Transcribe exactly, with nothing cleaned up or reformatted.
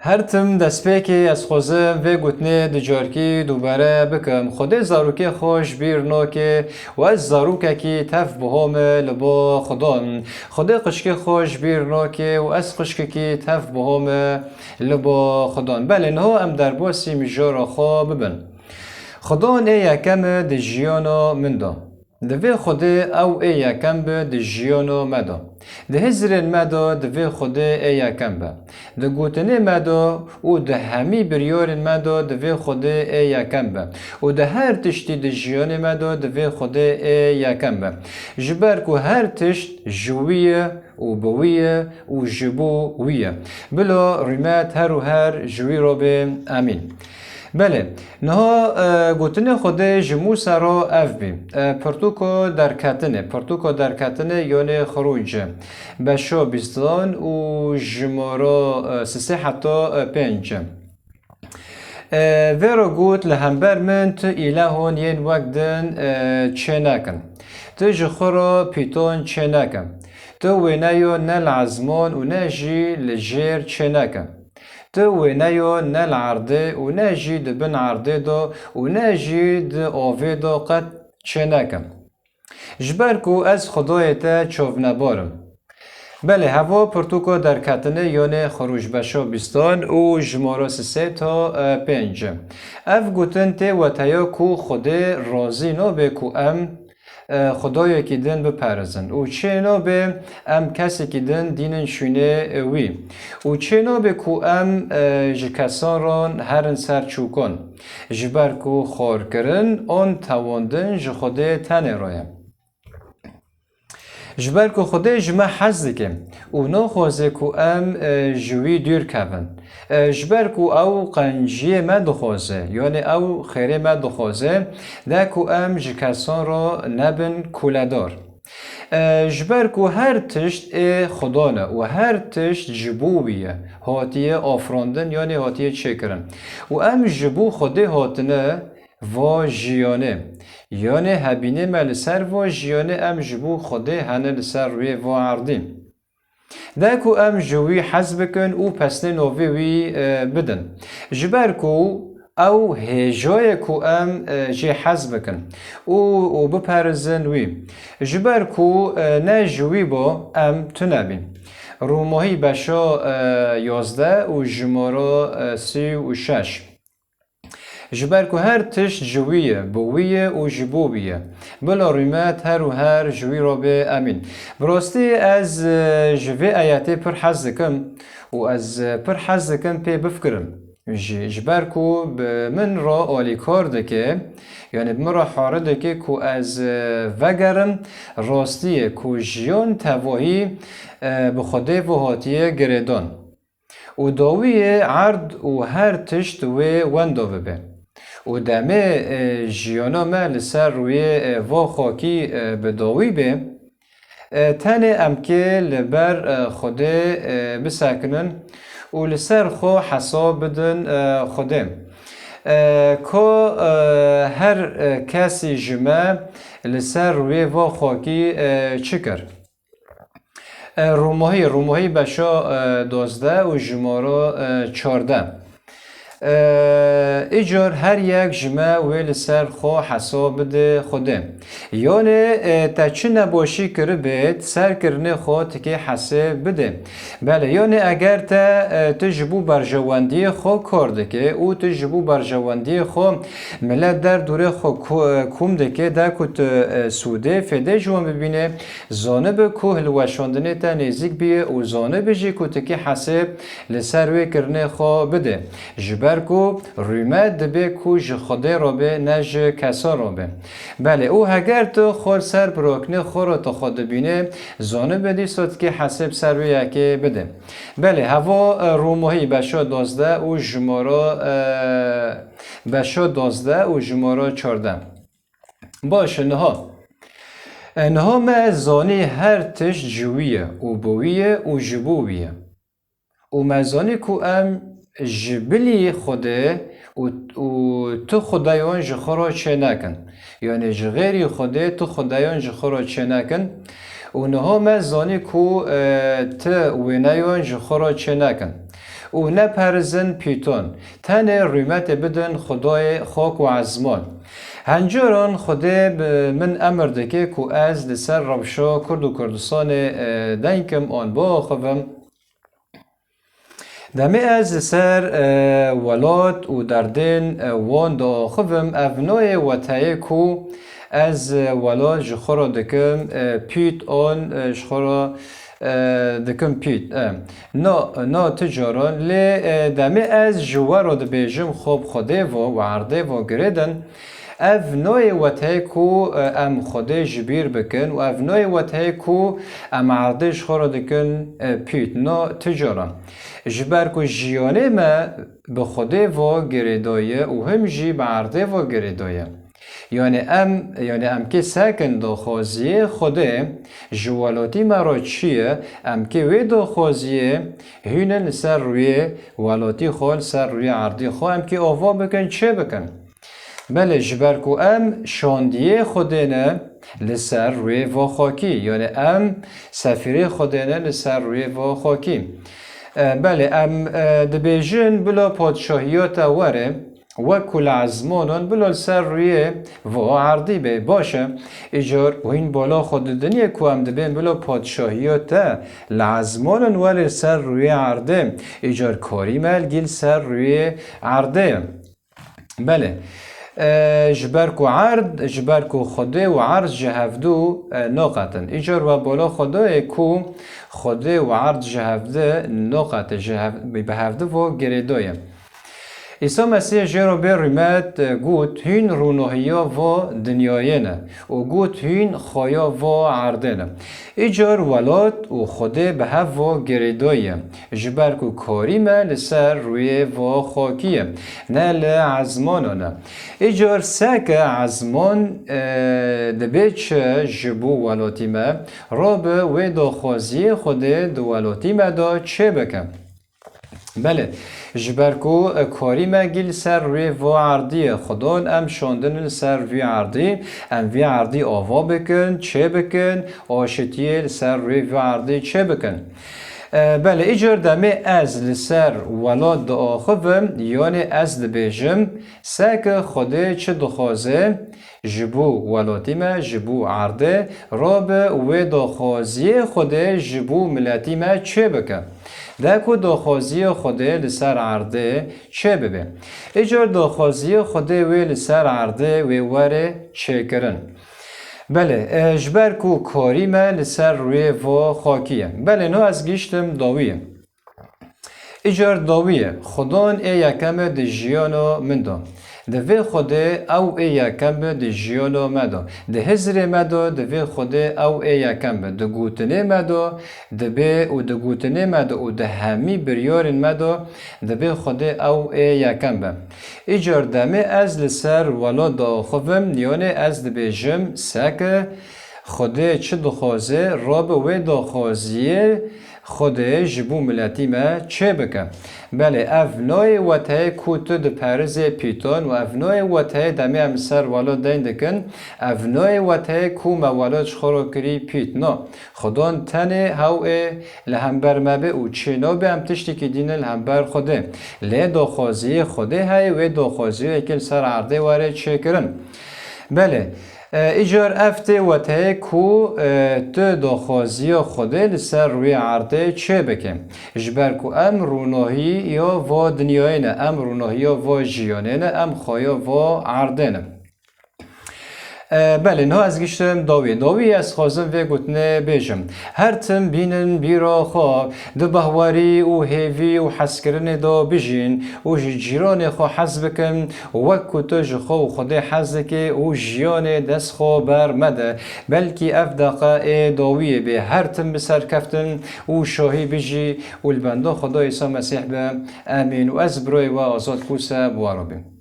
Her tim destpêkê ez xwezim vê gotinê du carkî dubare bikim. Xwedê zarokê xwe ji bîr nake û ez zarokekî tev bihome li bo Xudan. Xwedê qişkê xwe ji bîr nake û ez qişkekî tev bihome li bo Xudan. Belê, niho em derbasî mijara xwe bibin. Xudan ê yekem e di jiyana min de. Divê Xwedê ew ê yekem be di jiyana me de. Di hizrên me de divê Xwedê ê yekem be. Di gotinê me de û di hemî biryarên me de divê Xwedê ê yekem be. Û di her tiştî di jiyanê me de divê Xwedê ê yekem be. Ji ber ku her tişt ji wî ye û bi wî ye û ji bo wî ye. Bila rûmet her û her ji wî re be. Emîn. Belê, niha, e, gotinê Xwedê ji Mûsa re ev bî. E, pirtûka derketinê, pirtûka derketinê, yanê Xirûc, beşa bîstan û jimara, e, sisê heta, e, pênc. E, vê re got, li hember min tu îlehon yên wek din, e, çênekin. Tu ji xwe re pîton çêneke. Tu wêneyo ne li ezman û ne jî li jêr çêneke. Tu wêneyo ne li erdê û ne jî di bin erdê de û ne jî di avê de qet çêneke. Ji ber ku ez Xwedayê te çavnebar im. Belê, heva pirtûka derketinê, yanê Xirûc, beşa bîstan û jimara sisê ta, e, pênc. Ev gotin tê weteya ku Xwedê razî nabe ku em, e, xwedayekî din biperizin û çê nabe em kesekî din dînin şûnê wî û çê nabe ku em, e, ji kesan re herin ser çûkan, ji ber ku xwarkirin an tewandin ji Xwedê tenê re ye. Ji ber ku Xwedê ji me hez dike û naxwaze ku em, e, ji wî dûr kevin. E, ji ber ku ew qenciyê me dixwaze, yanê ew xêrê me dixwaze, de ku em ji kesan re nebin kûledar. E, ji ber ku her tişt ê Xudan e û her tişt ji bo wî ye, hatiye afirandin, yanê hatiye çêkirin. Û em ji bo Xwedê hatine va jiyanê. Yanê hebînê me li ser va jiyanê, em ji bo Xwedê hene li ser rûyê va erdî. De ku em ji wî hez bikin û pesnê navê wî, e, bidin. Ji ber ku ew hêja ye ku em, e, jê hez bikin û, û biperizin wî. Ji ber ku, e, ne ji wî bo em tune bîn. Rûmahî beşa, e, yazdeh û jimara, e, sî û şeş. Ji ber ku her tişt ji wî ye, bi wî ye û ji bo wî ye. Bila rûmet her û her ji wî re be. Emîn. Bi rastî ez, e, ji vê ayetê pir hez dikim û ez, e, pir hez dikim pê bifikirim jî. Ji ber ku bi min re alîkar dike, yanî bi min re hare dike ku ez, e, vegerim rastiyê ku jiyan tevahî, e, bi Xwedê ve hatiye girêdan. Û dawiyê erd û her tişt wê wenda bibe. Û demê, e, jiyana me li ser rûyê, e, va xakî, e, bi dawî be, e, tenê em kê li ber, e, Xwedê, e, bisekinin û li ser xwe hesab bidin, e, Xwedê. E, ko, e, her, e, kesî ji me li ser rûyê va xakî, e, çi kir? E, Rûmohî, Rûmohî beşa, e, dozdeh û jimara, e, çardeh. E, îcar her yek ji me wê li ser xwe hesab bide Xwedê. Yanê, e, te çi nebaşî kiribê, serkirinê xwe tikê hesê bide. Belê, yanê eger te, e, tu ji bo berjewendiyê xwe kar dike û tu ji bo berjewendiyê xwe milet der dûrê xwe ku-, e, kom dike, de ku tu, e, sûdê, fêdê ji wan bibîne, zanibe ku hilweşandinê te nêzîk bûye û zanibe jî ku tikî hesê li ser wê kirinê xwe bide. Ji ber ku rûmet dibe ku ji Xwedê re be, ne ji kesan re be. Belê, û heger tu xwe li ser biroknê xwe re tu xwe dibîne, zanibe dîsa tikî hesê bi ser wê yekê bide. Belê, heva, e, Rûmohî beşa dozdeh û jimara, e, beşa dozdeh û jimara çardeh. Baş e, niha. E, niha me zanî her tişt ji wî ye û bi wî ye û ji bo wî ye. Û me zanî ku em ji bilî Xwedê û, û tu xudayan ji xwe re çênekin. Yanê ji xêrî Xwedê tu xudayan ji xwe re çênekin. Û niha me zanî ku, e, tu wêneyan ji xwe re çênekin. û neperizin pîton. Tenê rûmetê bidin Xwedayê xak û ezman. Hencaran Xwedê bi min emir dike ku ez li ser rewşa Kurd û Kurdistanê, e, deng kim an biaxivim. Demê ez li ser, e, welat û derdên, e, wan diaxivim, ev nayê weteyê ku ez, e, welat ji xwe re dikim, e, pît an, e, ji xwe re, e, dikim pît. E, na, na ti caran, lê, e, demê ez ji we re dibêjim, xwe bi Xwedê ve û erdê ve girêdin. Ev nayê weteyê ku, e, em Xwedê ji bîr bikin û ev nayê weteyê ku em erdê ji xwe re dikin, e, pît. Na ti caran. Ji ber ku jiyanê me bi Xwedê ve girêdaye û him jî bi erdê ve girêdaye. Yanî em, yanî em kê sekin daxwaziyê Xwedê ji welatî me re çi ye, em kê wê daxwaziyê hînin li ser rûyê welatî xwe, li ser rûyê erdî xwe, em kê ava bikin, çê bikin. Belê, ji ber ku em şandiyê Xwedê ne li ser rûyê va xakî, yanî em sefîrê Xwedê ne li ser rûyê va xakî. E, belê, em, e, dibêjin, bila padşahiya te were, wek ku li ezmanan, bila li ser rûyê va erdî be. Baş e, îcar hîn bala xwe didinê ku em dibên, bila padşahiya te li ezmanan were li ser rûyê erdê. Îcar karî me gî li ser rûyê erdê ye. Belê. E, ji ber ku erd, ji ber ku Xwedê û erd ji hevdu, e, naqetin. Îcar we bala Xwedê ye ku Xwedê û erd ji hevdu naqete, ji hev-, bi hevdu ve girêdaye. Îsa Mesîh jê re bê rûmet, e, got, hîn rûnahiya va dinyayê ne û got, hîn xaya va erdê ne. Îcar welat û Xwedê bi hev ve girêdaye. Ji ber ku karî me li ser rûyê va xakî ye, ne li ezmanan e. Îcar seke ezman, e, dibê çi ji bo welatî me, rabe wê daxwaziyê Xwedê di welatî me de çê bike. Belê, ji ber ku, e, karî me gî li ser rûyê va erdî ye, Xwedon em şandin li ser vî erdî, em vî erdî ava bikin, çê bikin, aşitiyê li ser rûyê vî erdî çê bikin. E, belê, îcar demê ez li ser welat diaxivim, yanî ez dibêjim, seke Xwedê çi dixwaze ji bo welatî me, ji bo erdê, rabe wê daxwaziyê Xwedê ji bo miletî me çê bike. De ku daxwaziyê Xwedê li ser erdê çê bibe. Îcar daxwaziyê Xwedê wê li ser erdê wê were çêkirin. Belê, e, ji ber ku karî me li ser rûyê va xakî ye. Belê, no ez gihiştim dawiyê. Îcar dawiyê, Xwedon ê yekem e di jiyana min de. Divê Xwedê ew ê yekem be di jiyana me de. Di hizrê me de divê Xwedê ew ê yekem be. Di gotinê me de dibê û di gotinê me de û di hemî biryarên me de dibê Xwedê ew ê yekem be. Îcar demê ez li ser welat diaxivim, yanê ez dibêjim, seke Xwedê çi dixwaze, rabe wê daxwaziyê Xwedê ji bo miletî me çê bike. Belê, ev nayê weteyê ku tu diperizê pîtan û ev nayê weteyê demê em li ser welat deyn dikin, ev nayê weteyê ku me welat ji xwe re kirî pît. Na, Xwedon tenê hew ê li hember me be û çê nabe em tiştekî dînin li hember Xwedê. Lê daxwaziyê Xwedê heye, wê daxwaziyê yekê li ser erdê were çêkirin. Belê, e, îcar ev tê weteyê ku, e, tu daxwaziya Xwedê li ser rûyê erdê çê bike. Ji ber ku em rûnahiya va dinyayê ne, em rûnahiya va jiyanê ne, em xaya va erdê ne. E, belê, niha ez giştim dawiyê. Dawiyê ez xwazim vê gotinê bêjim. Her tim bînin bîra xwe, di bahwerî û hêvî û hezkirinê de bijîn û ji cîranê xwe hez bikin, wek ku tu ji xwe û Xwedê hez dikî û jiyanê dest xwe ber mede. Belkî ev deqe ê dawiyê bê. Her tim bi serkeftin û şahî bijî û li benda Xweda Îsa Mesîh be. Emîn. Û ez birayê we Azad Kûse bi we re bim.